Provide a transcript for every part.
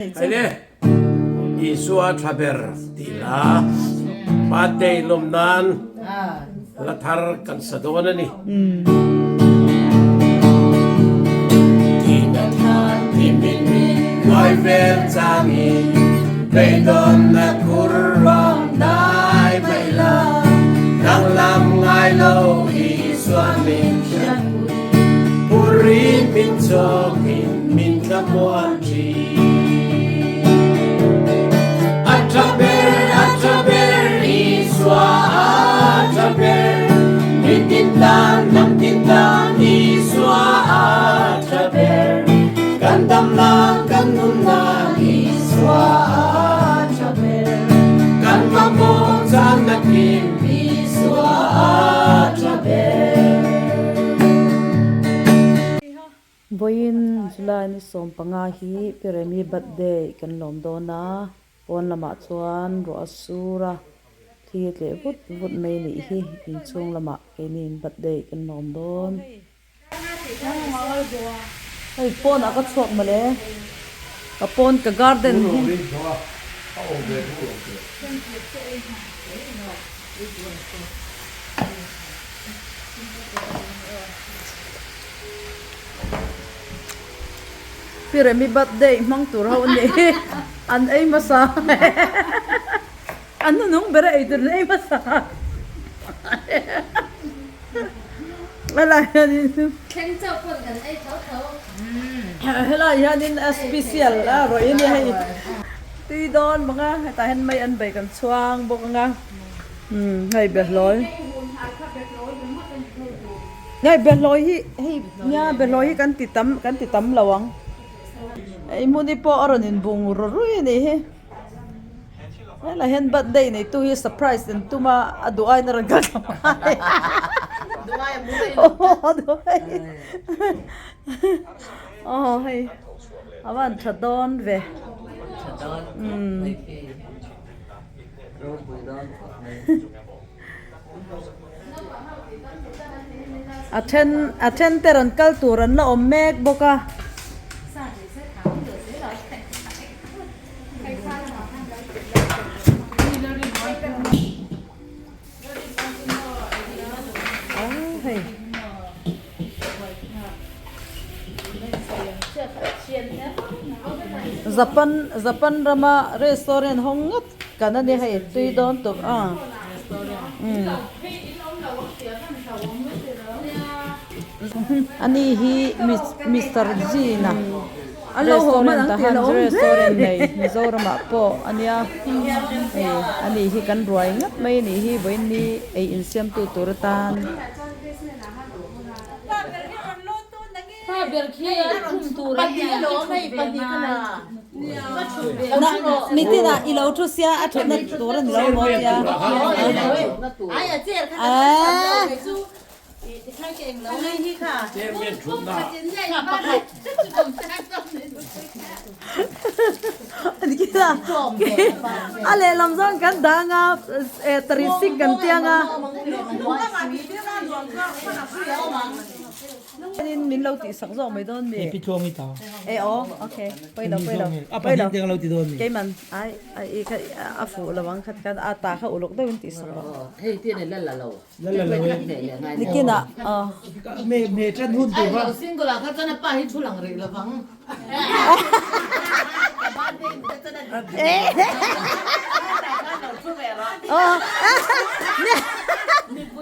Haile, Isua tha ber tih hla birthday lawm nan hla thar kan sa dawn a ni. Thihna thlan thimin ngawi vel changin beidawnna khur ruang dai mai la, danglam ngai lo Isua min hriatpui, Puri min chawkin min thlamuan thin. A tha ber, a tha ber, Isua a tha ber, Mi tin tan, hnam tin tan, Isua a tha ber, Kan dam nan, kan nun nan, Isua a tha ber, Kan mamawh channa kim, Isua a tha ber. Vawiin July ni 15 hi Piremi birthday kan lawm dawn a, pawn lamah chuan ruah a sur a, thi a tleh vut vut mai nih hi inchhung lamah keiniin birthday kan lawm dawn. Hei pawnah ka chhuak mawle, ka pawn ka garden hi. Piremi birthday hmang tur ho an nih hi an ei hmasa an hnunung ber a ei tur an ei hmasa helai hianin Thleng chauh pawn kan ei tho tho. Helai hianin a special a rawih a nia hei tui dawn bawk a hetah hian mai an bei kan chhuang bawk ang a hei behlawi. Hei behlawi hi hei nia behlawi hi kan ti tam kan ti tam lo ang hei hmuni pawh a rawn inbung ru rui a nih hi helai hian birthday neitu hi surprise an tum a a duh aiin a rawn kal ta mai aw duh aiin aw hei a van tha dawn ve umm. A then a then te rawn kal tur an la awm mek bawk a. Japan Japan rama restaurant hawng ngawt kan a ni hei tui dawn tuk a umm ani hi Mister Jin-a restaurant tahan restaurant nei Mizoramah pawh a nia hei ani hi kan ruai ngawt mai a nih hi vawiin ni ei insiamtu tur atan. Nitin ah i lo thu sia a thatna tur a ni lo maw tia A lehlam zawng kan dang a tarisik kan tiang a. Chuanin min lo tih sak zawk mai dawn mi? Pi tluang i ta. E aw, okay. Pawi lo, pawi lo. A pahnih te ka lo ti dawn mi? Keiman, ai, ai i kha a fuh lo ang khat khan a ta kha uluk deuhin tih sak rawh. Hei ti ni lal la lo. Lal la lo e. Nikinah, aw. Me me tan hun tur kha. Ai lo single ah kha chuan a pa hi thu lang rih lovang.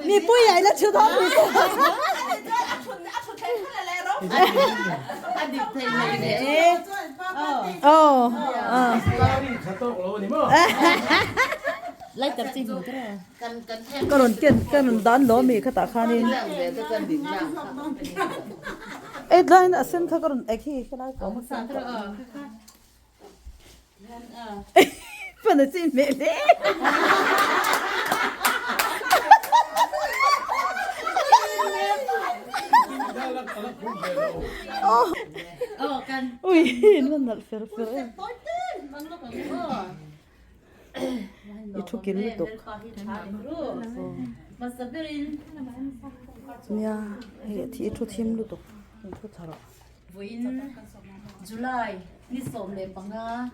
Mipui ah ila thu dawn mi Ka rawn ken ka rawn dan lo ami khatah khanin ei tlaiin a sen kha ka rawn ek hi helai ka awm a sen kha pan a chi hmel hle. Ui la nalh fer fer em. I thu kin lutuk. Nia hei a thi i thu thim lutuk i thu tha rawh. Vawiin July ni 15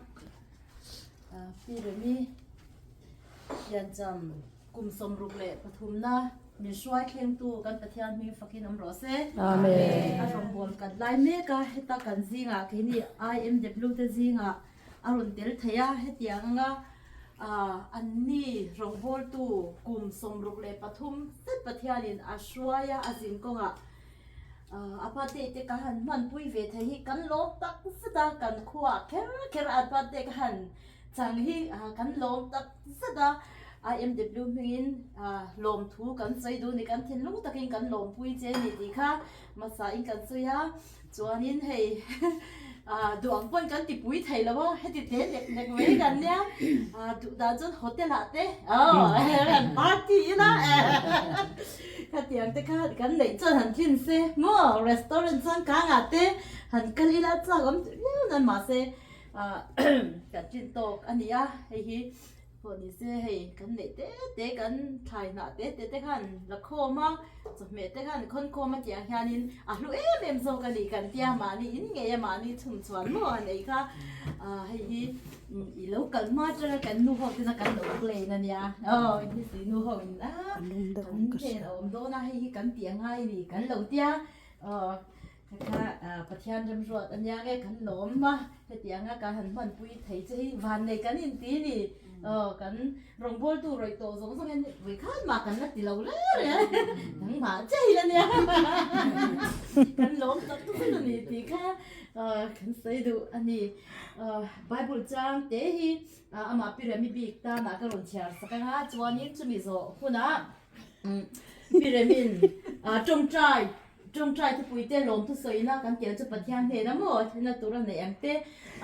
Pi Remi Liancham kum 63 na min hruai thlengtu kan Pathian hming fakin awm rawh se. Amen. A rawngbâwl kan lai mek a, heta kan zingah keini IMW te zingah a rawn tel thei a, hetiang anga anni rawngbâwltu kum 63 zet Pathianin a hruai a, a zin kawngah A birthday te ka han hmanpui ve thei hi kan lawm tak zet a, kan khuaah kher kher a birthday ka han chang hi kan lawm tak zet a, IMW hmingin lawmthu kan sawi duh a ni, kan thinlung takin kan lawmpui che a ni tih kha hmasa in kan sawi a, chuanin hei duh ang pawhin kan tipui thei lo a, heti te nek nek mai kan nia, duh dan chuan hotel ah te party ila. Khatiang te kha kan neih chuan han thlin se maw restaurant chuan kangah te han kal ila chak awm tih viau nan mahse ah kan tlin tawk a ni a hei hi pawh ni se hei kan neih te te kan thlai hnah te te te khan la khawm a chawhmeh te khan khawn khawm a tiang hianin a hlu em em zawk a ni kan tia mahni in ngei a mahni chhum chhuan maw han ei kha ah hei hi I lo kal hma atanga kan nu ho tena kan lo plan a nia aw heti nu ho in a kan hnen a awm dawn a hei hi kan tih a ngai a ni kan lo tia aw kha Pathian remruat a nia nge kan lawm a hetianga kan han hmanpui thei che hi vannei kan inti a ni aw kan rawngbawltu rawih tawh zawng zawng hian vawikhat mah kan la ti lo reng reng a nangmah che hi la nia kan lawm tak zet a ni tih kha kan sawi duh a ni. Bible chang te hi amah Pi Remi bik tanah ka rawn chhiar sak ang a, chuanin chumi zawh hunah Pi Remin tawngtai tawngtai thupui te lawm thusawina kan tih ang chu Pathian hnena maw thlenna tur a neih ang te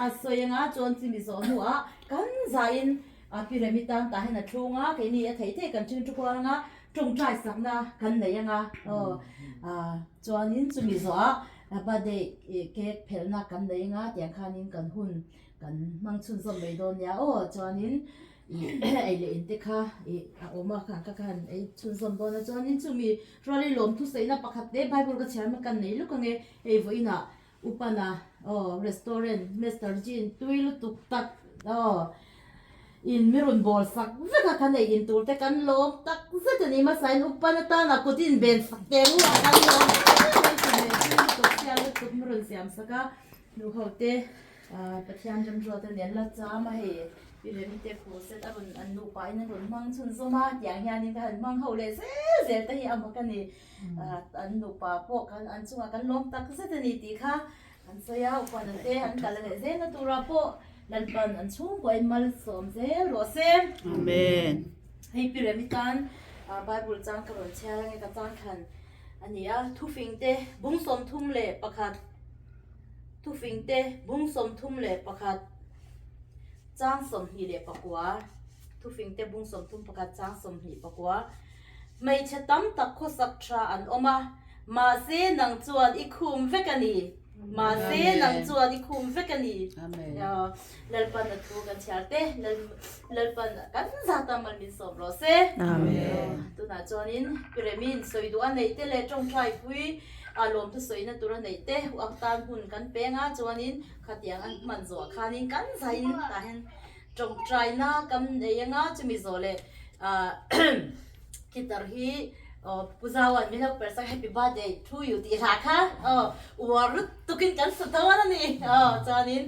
a sawi ang a, chuan chumi zawh hnuah kan zahin Pi Remi tan tah hian a thlung a, keini a theih theih kan ṭhing ṭhu kual ang a, tawngtai sakna kan nei ang a, chuanin chumi zawhah Birthday cake phelhna kan nei anga tiang khanin kan hun kan hmang chhunzawm mai dawn nia aw chuanin ih ei leh in te kha ih a awm a kha ka khan ei chhunzawm dawn a chuanin chumi ruali lawm thusawina pakhat te bible ka chhiar mai kan nei luk ange hei vawiinah upana aw restaurant Mister Jean tui lutuk tak aw In mi rawn bawl sak vek a, kan ei in tur te kan lawm tak zet a ni. Hmasain upan atana kut in ben sak teh ruh a, kan lawm em em chu ve chu lutuk sial lutuk mi rawn siam sak a. Nu ho te Pathian remruat a nen la cham a hei pi Remi te khuh set a rawn an nupa in an rawn hmang chhunzawm a, tiang hianin ka han hmang ho leh zel zel te hi a mak a ni. An nupa pawh kan an chungah kan lawm tak zet a ni tih kha An sawi a, upan te an kal leh zel na turah pawh Lalpan an chhungkuain malsawm zel rawh se. Amen. Hei Pi Remi tan Bible chang ka rawn chhiar ange ka chang thlan a ni a, Thufing te bung 31 Thufing te bung 31 chang 29 Thufing te bung 31 chang 29 Hmeichhe tam tak khawsak tha an awm a, mahse nang chuan i khum vek a ni. Mahse nang chuan i khum vek a ni. Lalpan a thu kan chhiar te, Lalpan kan zat a mal min sawm rawh se. Tunah chuanin Pi Remin sawi duh a neih te leh tawngtai pui a lawmthu sawina tur a neih te uak tan hun kan peng a, chuanin khatiang an hman zawh khanin kan zain tah hian Tawngtaina kan nei anga chumi zawh leh guitar hi Pu Zauan min lo perh sak happy birthday to you tih hla kha uar lutukin kan sa dawn a ni chuanin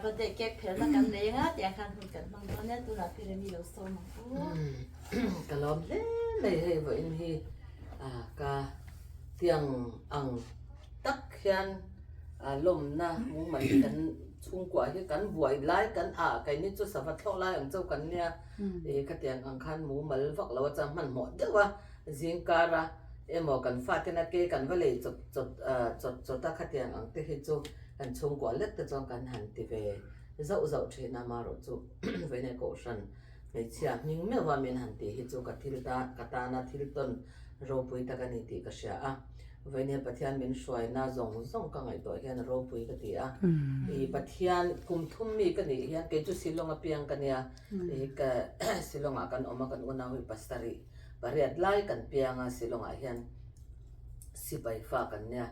birthday cake phelhna kan nei anga tiang khan hun kan hmang dawn nia tunah Pi Remi lo sawm ang u. Ka lawm hle mai hei vawiin hi ka tiang ang tak hian lawmna mumal hi kan Chhungkua hi kan buai lai kan ah keini chu sava thlawk lai ang chauh kan nia ih khatiang ang khan mumal vak lo a chuan hmanhmawh deuh a zingkar a emaw kan fate na ke kan va lei chawt chawt ah chawt chawt a khatiang ang te hi chu kan chhungkua lek te chuan kan han ti ve zauh zauh thin a amaherawhchu vawiin kohhran hmeichhia hming meuh a min han tih hi chu ka thil ta ka tana thil tawn ropui tak a ni tih ka hria a. Vawiin Pathian min hruaina zawng zawng ka ngaihtuah hian a ropui ka ti a. I Pathian kum thum mi ka nih hian kei chu Shillong a piang ka nia. I ka Shillong ah kan awm a kan unau hi pasarih pariat lai kan piang a Shillong ah hian sipai fa kan nia.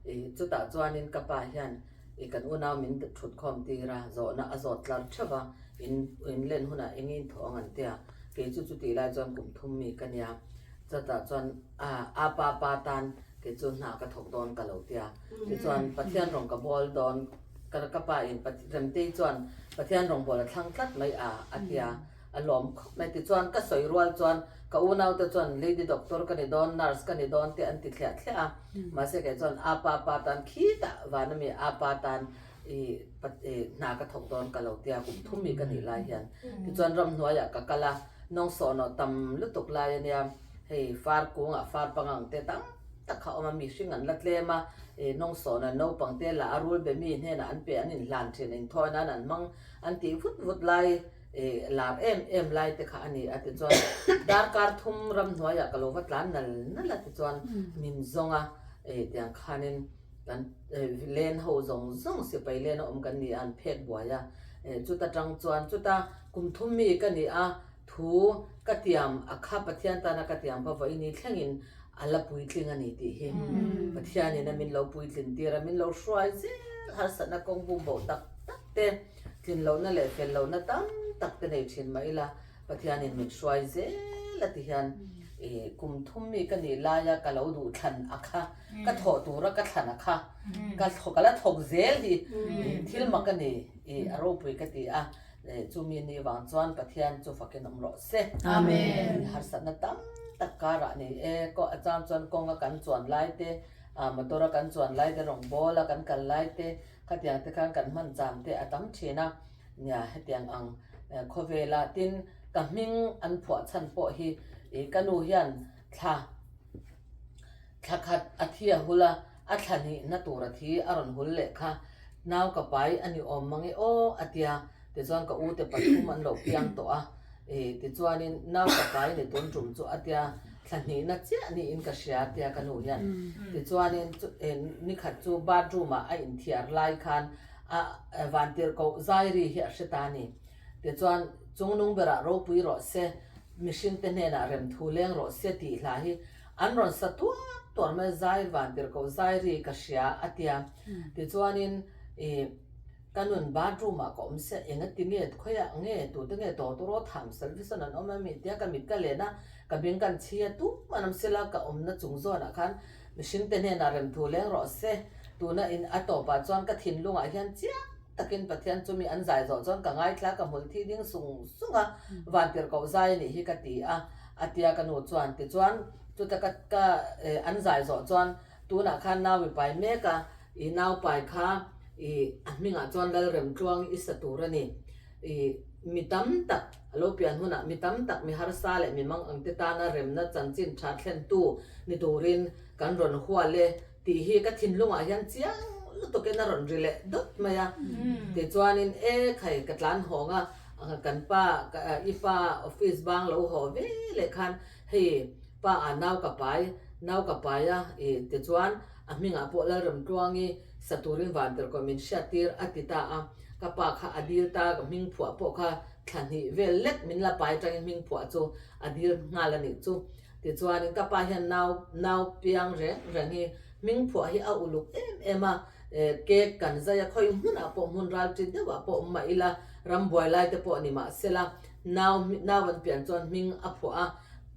I chutah chuanin ka pa hian i kan unau min thut khawm tir a, zawhna a zawt tlar theuh a, in in len hunah eng in thawh ang an tia, kei chu chutih lai chuan kum thum mi ka nia, chutah chuan a a pa pa tan kei chu hna ka thawk dawn ka lo tia, tichuan Pathian rawng ka bawl dawn ka ka pa in Remtei chuan Pathian rawng bawl a thlang tlat mai a a tia. A lawm khawp mai. Tichuan ka sawi rual chuan ka unaute chuan lady doctor ka ni dawn, nurse ka ni dawn te an ti thliah thliah a. Mahse kei chuan a pa pa tan khitah van ami a pa tan i hna ka thawk dawn ka lo tia kum thum mi ka nih lai hian. Tichuan ramhnuaiah ka kal a, nawngsawhnawh tam lutuk lai ania hei far kungah far pangang te tam tak kha a awm a, mihring an la tlem a, nawngsawhna naupang te lah a rul be mi hnenah an pe an inhlan thin, inthawi nan an hmang an tih vut vut lai. Lar em em lai te kha a ni a tichuan darkar thum ramhnuaiah ka lo va tlan nal nal a tichuan min zawng a tiang khanin kan len ho zawng zawng sipai len a awm kan ni a an phek buai a chuta tang chuan chuta kum thum mi ka ni a thu ka tiam a kha Pathian tana ka tiam kha vawiini thlengin a la puitling a ni tih hi Pathianin a min lo puitlin tir a min lo hruai zel harsatna kawng bum boh tak tak te. Tlin lohna leh fel lohna tam tak te nei thin mah ila, Pathianin min hruai zel a ti hian i kum thum mi ka nih laia ka lo duh thlan a kha, ka thawh tura ka thlan a kha, ka ka la thawk zel hi thil mak a ni i a ropui ka ti a, chumi ni vang chuan Pathian chu fakin awm rawh se. Amen. Harsatna tam tak karah ni e, a chang chuan kawnga kan chuan lai te, motor a kan chuan lai te, rawngbawl a kan kal lai te, Khatiang te khan kan hman cham te a tam thin a, nia hetiang ang khawvela tin ka hming an phuah chhan pawh hi i ka nu hian thla thla khat a thi a hul a, a thla hnih na tur a thi a rawn hul leh kha nau ka pai a ni awm mang e aw a tia tichuan ka u te pathum an lo piang tawh a i tichuanin nau ka pai ni tun tum chu a tia Thla hnihna chiah niin ka hria tia ka nu hian tichuanin nikhat chu bathroom ah a inthiar lai khan a vantirhkoh zairi hi a hre ta a ni. Tichuan chungnung berah ropui rawh se, mihringte hnenah remthu leng rawh se tih hla hi an rawn sa tuar tuar mai zai vantirhkoh zairi ka hria a tia. Tichuanin ih. Ka nun bathroom ah ka awm sia, enga ti nge, khawiah nge, tute nge tawtawraw tham salvison an awm ami tia ka mit ka len a, ka beng kan chhi a, tum an awm sela ka awmna chung zawnah khan mihring te hnenah remthu leng rawh se, tuna in a tawpah chuan ka thinlungah hian chiang takin Pathian chumi an zai zawh chuan ka ngaithla ka hmul thi ding sung sung a, vantirhkoh zai anih hi ka ti a, a tia ka nu chuan tichuan chuta ka ka an zai zawh chuan tunah khan nau i pai mek a, I naupai kha i a hmingah chuan Lalremtluang i sa tur a ni. I mi tam tak a lo pian hunah mi tam tak mi harsa leh mi mang angte tana remna chanchin tha thlentu ni turin kan rawn hual e tih hi ka thinlungah hian chiang lutukin a rawn ri leh dawt mai a. Tichuanin e khai ka tlan hawng a, kan pa i pa office bang lo haw ve leh khan hei pa ah nau ka pai, nau ka pai a i tichuan A hmingah pawh Lalramtluangi sa turin vantirhkoh min hriattir a ti ta a, ka pa kha a dil ta, ka hming phuah pawh kha thla hnih vel lek min la pai atangin hming phuah chu a dil nghal a nih chu. Tichuanin ka pa hian nau nau piang reng reng hi hming phuah hi a uluk em em a, cake kan zai a, khawi hmunah pawh hmun ral ṭi deuhah pawh awm mah ila, rambuai lai te pawh ni mah sela, nau nau an pian chuan hming a phuah a,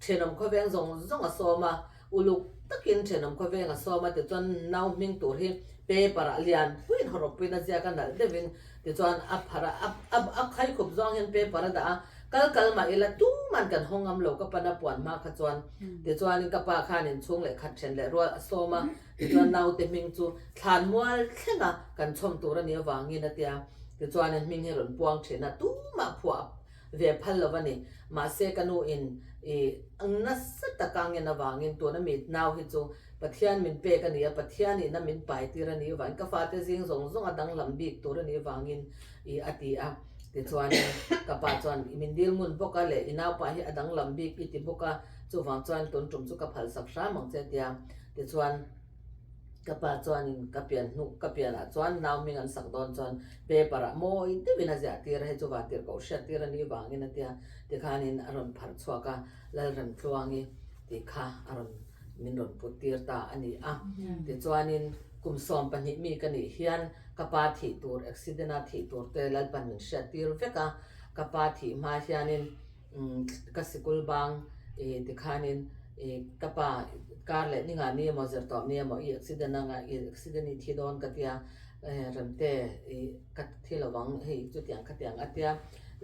ṭhenawm khawveng zawng zawng a sawm a, Uluk takin thenawm khawveng a sawm a, tichuan nau hming tur hi paper ah lian puiin hawrawp puiin a ziak a nalh deuhin tichuan a pharh a, a a khaikhup zawng hian paper a dah a, kal kal mah ila tuman kan haw ngam lo ka pana puan hma kha chuan tichuanin ka pa khan inchhung leh khat then leh rual a sawm a, tichuan naute hming chu thlan mual thlenga kan chhawm tur a nih avangin a tia, tichuanin hming hi rawn puang thin a, tumah phuah ve phal lo a ni. Mahse ka nu in i nasa taka ngen avangin tuna mi nau hi chu Pathian min pek a ni a, Pathian in a min pai tir a nih avangin ka fate zing zawng zawng a danglam bik tur a nih avangin i a ti a. Tichuanin ka pa chuan i min dil ngun bawk a leh i naupa hi a danglam bik i ti bawk a, chuvang chuan tun tum chu ka phal sak hram ang che tia. Tichuan. Ka pa chuanin ka pian hnu ka pianah chuan nau hming an sak dawn chuan paper ah mawi deuhin a ziah tir a, hei chu vantir koh hriat tir a nih vangin a tia tikhanin a rawn pharh chhuak a, Lalremtluangi tih kha a rawn min rawn put tir ta a ni a. Tichuanin Kum 12 mi ka nih hian ka pa thih tur accident a thih tur te Lalpan min hriat tir vek a, ka pa thih hma hianin ka sikul bang tikhanin ka pa kar leh ni ngah ni emaw zir tawh ni emaw i accident anga i accident i thi dawn ka tia Remte i ka thi lovang hei chutiang khatiang a tia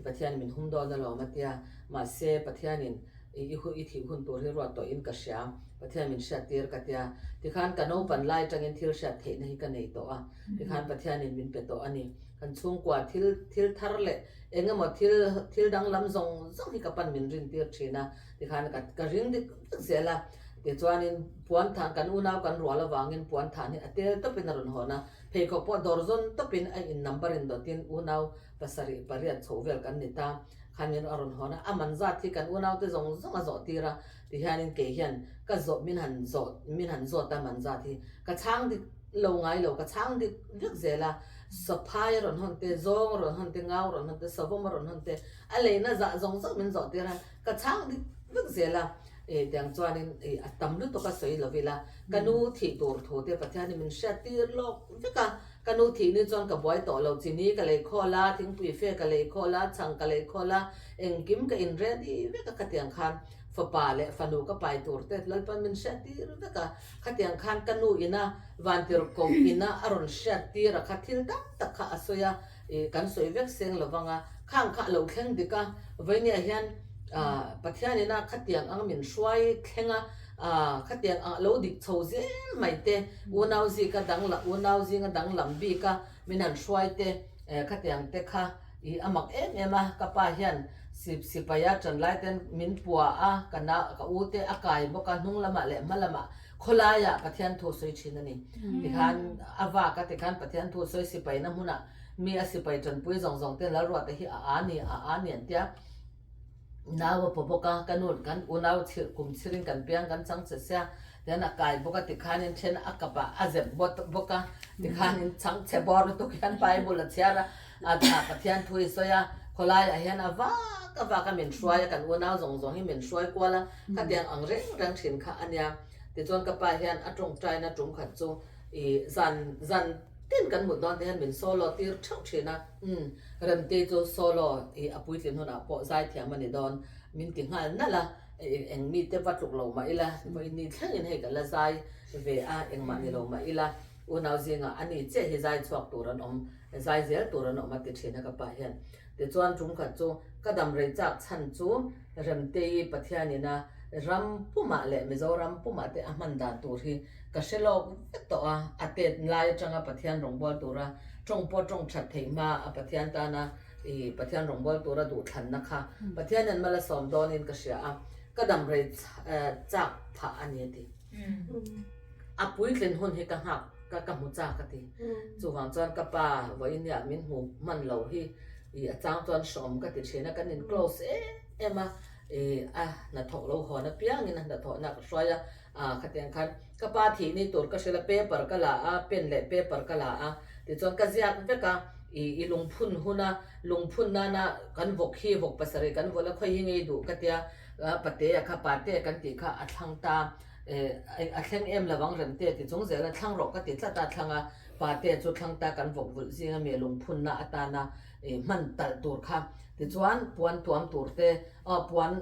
Pathian min hum dawn alawm a tia mahse Pathianin i i thih hun tur hi ruat tawhin ka hria, Pathian min hriat tir ka tia, tikhan ka naupan lai atangin thil hriat theihna hi ka nei tawh a, tikhan Pathianin min pe tawh a ni. Kan chhungkua thil thil thar leh eng emaw thil thil danglam zawng zawng hi ka pan min rin tir thin a, tikhan ka ka ring dik vek zel a, tichuanin puan than kan unau kan rual avangin puan than hi a tel tawpin a rawn hawn a, pheikhawk pawh dawr zawn tawpin a in number in dawtin unau pasarih pariat chhoh vel kan ni ta. Khanin a rawn hawn a, a man zat hi kan unaute zawng zawng a zawh tir a, tihianin kei hian ka zawh min han zawh min han zawt a man zat hi ka chhang dik lo ngai lo, ka chhang dik vek zel a, saphai a rawn hawn te, zawng a rawn hawn te, ngau a rawn hawn te, savawm a rawn hawn te, a leina zah zawng zawng min zawh tir a, ka chhang dik vek zel a, eh tiang chuanin eh a tam lutuk a sawi lo ila, ka nu thih tur thu te Pathianin min hriat tir lawk vek a, Ka nu thih ni chuan ka buai tawh lo, chini ka lei khawl a, thingpui fe ka lei khawl a, chhang ka lei khawl a, engkim ka in ready vek a khatiang khan fapa leh fanu ka pai tur te Lalpan min hriat tir vek a, khatiang khan ka nu ina vantirhkoh ina a rawn hriat tir a kha thil tam tak kha a sawi a, ih kan sawi vek seng lo vang a, khang kha a lo thleng dik a, vawinia hian ah Pathian ina khatiang ang min hruai thleng a, Ah, khatiang ah lo dik chho zel mai te, unau zika dang la, unau zinga danglam bika min han hruai te, eh, khatiang te kha i a mak em em a, ka pa hian sip sipaia ṭan lai ten min pua a, ka na, ka u te a kai bawk a, hnung lamah leh hma lamah khawlaiah Pathian thu sawi ṭhin a ni. Tikhan a vak a, tikhan Pathian thu sawi sipaina hmunah mi a sipai ṭanpui zawng zawng te Lalruata hi a a ni, a a ni an tia. Nau a paw bawk a, ka nu kan unau chhir kum chhirin kan piang kan chang che sia, tian a kai bawk a tikhanin then a kap ah a zep bawk a, tikhanin chang chhe bawr lutuk hian Bible a chhiar a, a Pathian thu i sawi a, khawlai ah hian a vak a vak a min hruai a, kan unau zawng zawng hi min hruai kual a, khatiang ang reng reng thin kha a nia. Tichuan ka pa hian a tawngtaina tum khat chu i zan zan tin kan mut dawn te hian min solo tir theuh thin a, umm Remtei chu solo i a puitlin hunah pawh zaithiam a ni dawn min ti nghal nalh a, eng mite va tluk lo mah ila vawiin ni thlengin hei ka la zai ve a, engmah ni lo mah ila unau zingah a ni chiah hi zai chhuak tur an awm, zai zel tur an awm a ti thin a ka pa hian. Tichuan tum khat chu ka dam rei chak chhan chu Remtei Pathianina ram pumah leh Mizoram pumah te a hman dan tur hi ka hre lawk vek tawh a, a tet lai atanga Pathian rawngbâwl tura tawng pawh tawng that theih hma a Pathian tana i Pathian rawngbâwl tura duhthlanna kha Pathianin mal a sawm dawnin ka hria a, ka dam rei chak phah a ni a ti. A puitlin hun hi ka nghak ka ka hmu chak a ti. Chuvang chuan ka pa vawiin min hmu hman lo hi i a chang chuan hrawm ka ti thin a, kan in close em em a, i a hnathawk lo hawn apiangin a hnathawhna ka hruai a, ah khatiang khan ka pa thih ni tur ka hrilh a, paper ka la a, pen leh paper ka la a, tichuan ka ziak vek a, i i lungphun hun a, lungphun nana kan vawk hi vawk pasarih kan vawlh a, khawi hi ngei duh ka tia, patea kha patea kan tih kha a thlang ta, a thleng em lovang remte ti chung zel a, thlang rawh ka ti tlat a, thlang a, patea chu thlang ta kan vawk vulh zinga mi lungphunna atana hman talh tur kha tichuan puan tuam tur te aw puan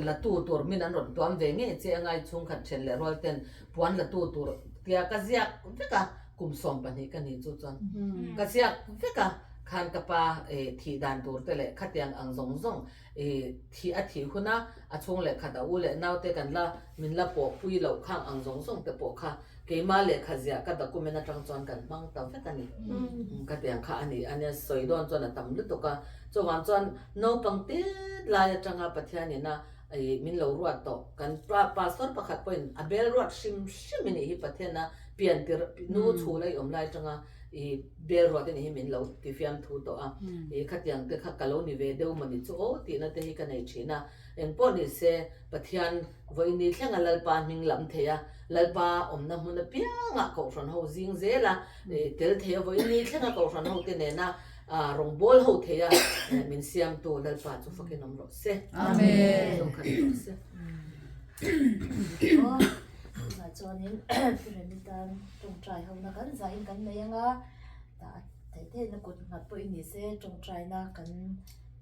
la tu tur min an rawn tuam ve ngei che a ngai chhungkhat then leh rual ten puan la tu tur tia ka ziak vek a kum 12 ka ni chu chuan ka ziak vek a khan ka pa thih dan tur te leh khatiang ang zawng zawng thih a thih hun a a chhung leh khat a u leh nau te kan la min la pawh pui loh khang ang zawng zawng te pawh kha Keimah lehkha ziah ka document atang chuan kan hmang ta vek a ni. Ka tiang kha a ni a nia, sawi dawn chuan a tam lutuk a. Chuvang chuan naupang tet lai atanga Pathianin a min lo ruat tawh. Kan pastor pakhat pawhin a bel ruat hrim hrim i nih hi Pathian a pian tir nu chhul a i awm lai atanga i bel ruat i nih hi min lo ti fiamthu tawh a. I khatiang te kha ka lo ni ve deuh mawni chu aw tihna te hi ka nei thin a. Engpawh ni se Pathian vawiin thlenga Lalpa hming lam thei a, Lalpa awmna hmun apiangah Kohhran ho zing zel a, tel thei a, vawiin thlenga Kohhran ho te nena rawngbâwl ho thei a, min siamtu Lalpa chu fakin awm rawh se. Amen. Zawng khat rawh se. chuanin Piremi tan tawngtai hona kan zahin kan nei anga tah theih theihna kut nghat pawh i ni se tawngtaina kan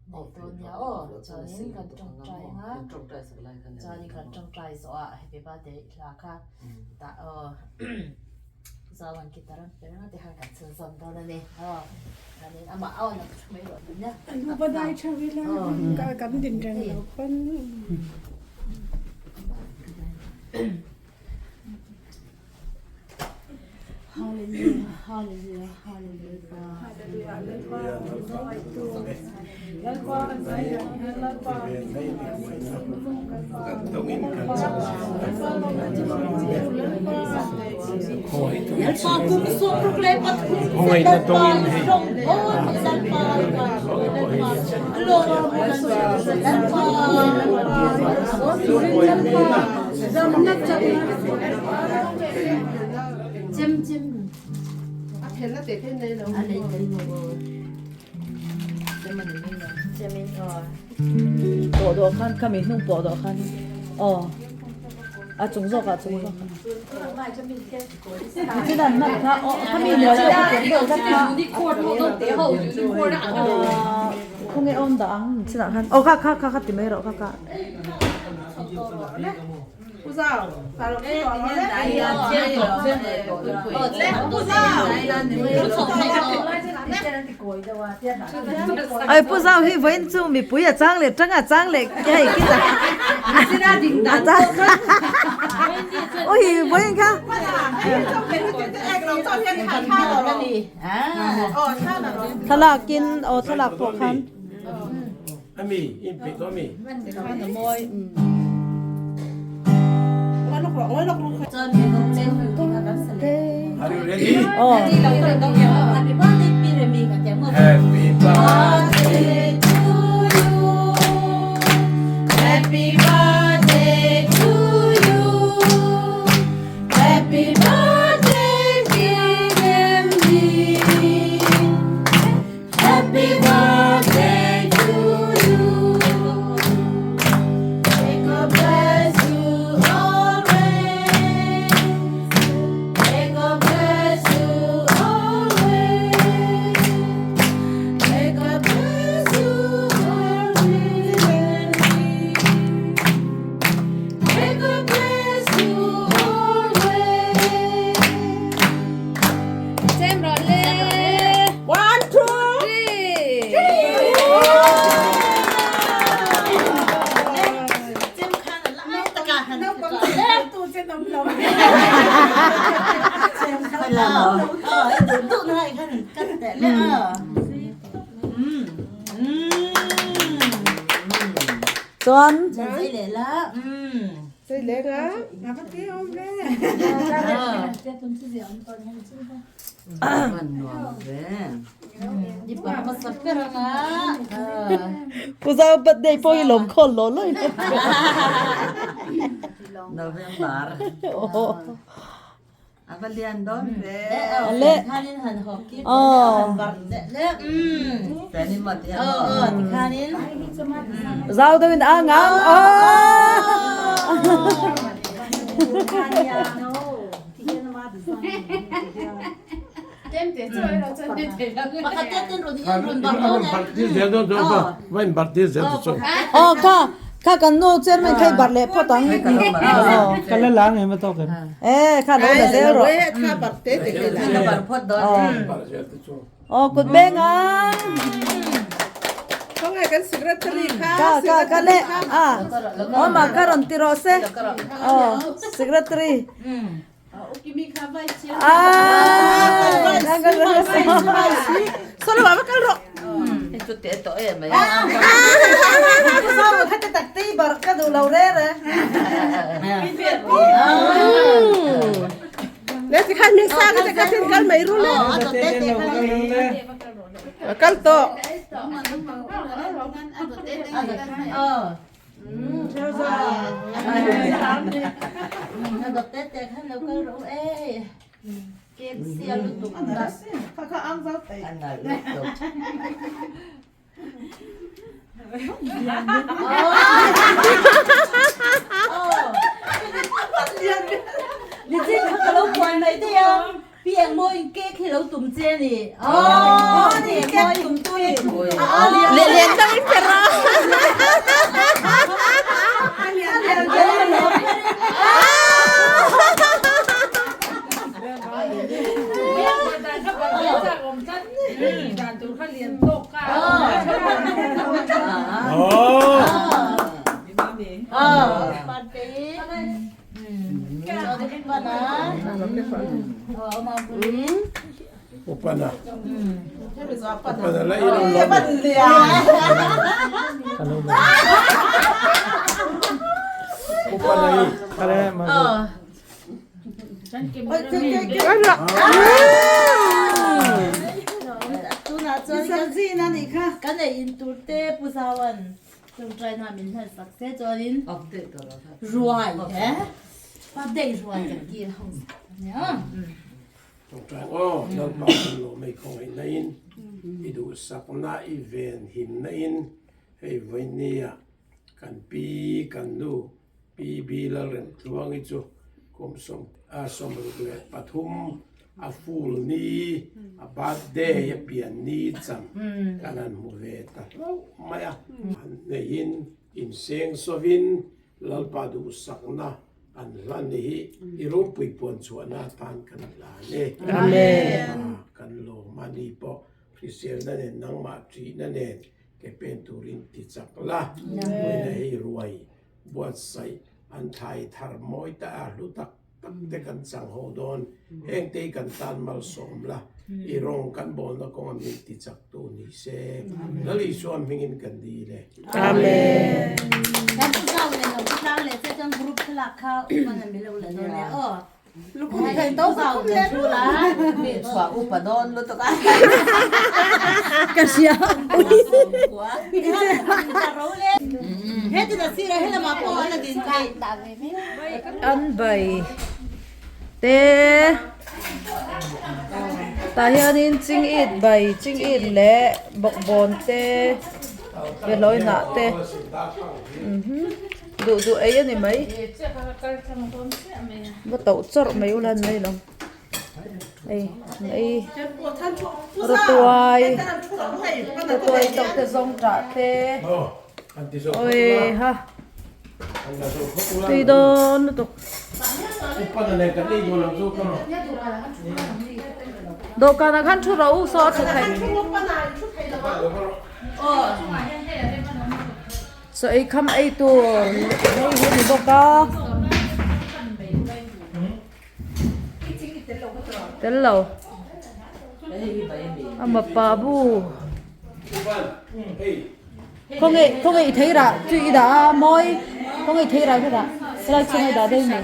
neih dawn nia aw chuanin kan tawngtai anga chuanin kan tawngtai zawh ah happy birthday hla kha tah aw Zauan guitar an pe reng a tikhan kan chhunzawm dawn a ni aw chuanin amah aw la thu mai rawh tih nia. An upa dai tha ila kan din reng lo pawn. Hallelujah Hallelujah Hallelujah Pawh dawh khan khami hnung pawh dawh khan aw a chung zawk ah chung zawk ah chin an hman kha aw khami hnuai deuh kha pian deuh kha khawnge awn dah ang chin ah khan aw kha kha kha kha ti mai rawh kha kha. Ai pu zau hi vawiin chu mipui a chang leh tang a chang leh hei kita a chang ui vawiin kha thlalak in aw thlalak pawh khan Happy birthday to you. Happy birthday to you. Happy birthday dear Emily. Happy birthday to you. May God bless you always. May God bless you always. May God bless you always. May God bless you always. Chem rawh le. One, two, three. Chuan Pu Zau birthday pawh hi lawm khawl law law in November. A va lian dawn ve. Le. Aw. Zau deuh in a ngang. Aw kha kha kan nu chairman kha i barh leh phawt ang. Ka la lang em a tawk em. E kha lo la zel rawh. Aw kut beng ang. Ka ka ka le a aw mah ka rawn ti rawh se. Aw secretary. hian Pi Engmawiin cake hi lo tum che a ni. Aww ni cake tum tu ni. Leh lian dang in per a. Upana. Upana la ilo lo. Upana i. Kare ma. Kan ei in tur te Pu Zauan Tawngtaina min hlan sak se chuanin ruai he birthday ruai kan kil ho ania. Tawngtai aw Lalpa kan lo mai khawngaih na in i duhsakna i ven himna in hei vawinia kan pi kan nu Pi Bi Lalremtluangi chu kum 63 a full ni a birthday a pian ni cham kan han hmu ve ta hlauh mai a. An neihin inseng sawvin Lalpa duhsakna an hlan ni hi i ropui puan chhuahna atan kan hlan e. Amen. Kan lawm a ni pawh hriselna nen nangmah ṭihna nen ke pen turin ti chak la. Vawiina hei ruai buatsaih an thlai thar mawi ta a hlu tak tak te kan chang ho dawn. Heng te hi kan tan malsawm la, i rawng kan bawlna kawnga min ti chak tu ni se. Lal Isua hmingin kan dil e. Amen. Kan pu zau leh lo pu tlang leh che chuan group thlalak kha upan an milo leh dawn nia aw. Lukhum thei to zau leh thu la. Mi chhuah upa dawn lutuk a. Ka hria. Hetin a sir a helamah pawh an la din thei. An bai te tah hianin ching it bai ching it leh bawkbawn te behlawi hnah te duh duh ei a ni mai va toh chawrh mai ula an mai lo hei an ei rawtuai rawtuai tawk te zawng tah te awi ha. Tui dawn lutuk. Dawhkanah khan thu ro u saw a thut theih. Chaw ei kham ei tur hei hi a ni bawk a. Tel lo. Ama pa bu. Khawnge khawnge i thei rah chu i dah a mawi khawnge i thei rah ka dah helai chhunga i dah daih mai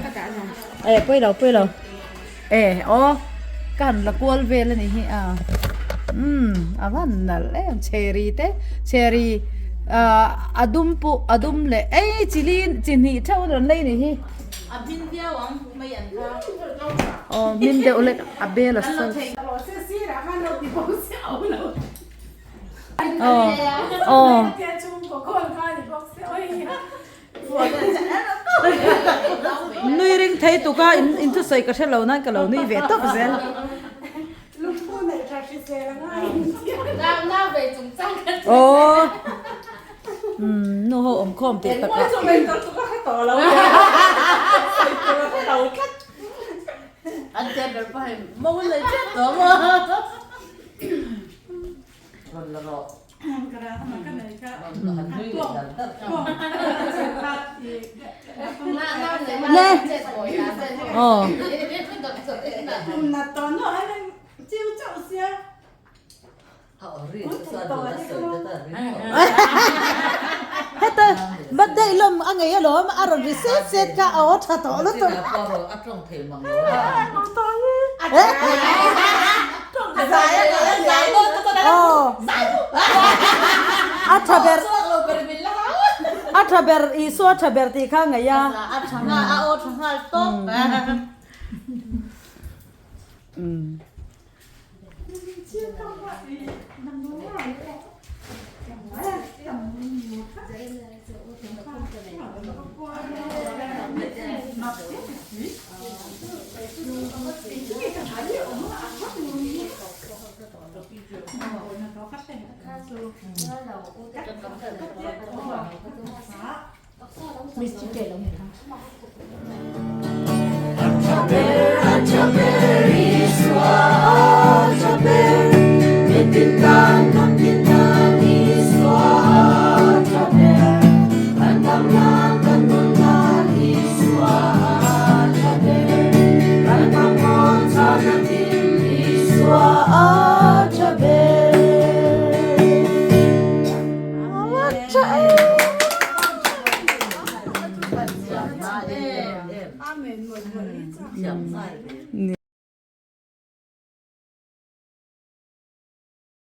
eh pawi lo pawi lo eh aw ka han la kual vel a nih hi a umm a van nalh em chheri te chheri ah a dum pawh a dum leh ei chi li chi hnih theuh a rawn lei a nih hi. A hmin viau ang mai an kha. Aw hmin deuh lek a bel a sawi. Nui ring thei tuk a in thusawi ka hre lo nan ka lo nui ve tawp zel. Aw nu ho awm khawm tih tak ah. Le aw heta birthday lawm a ngei alawm a rawn ri set set kha a aw tha tawh lutuk. A tha ber a tha ber Isua tha ber tih kha ngaih a. A tha nghal a aw tha nghal tawp. Ni.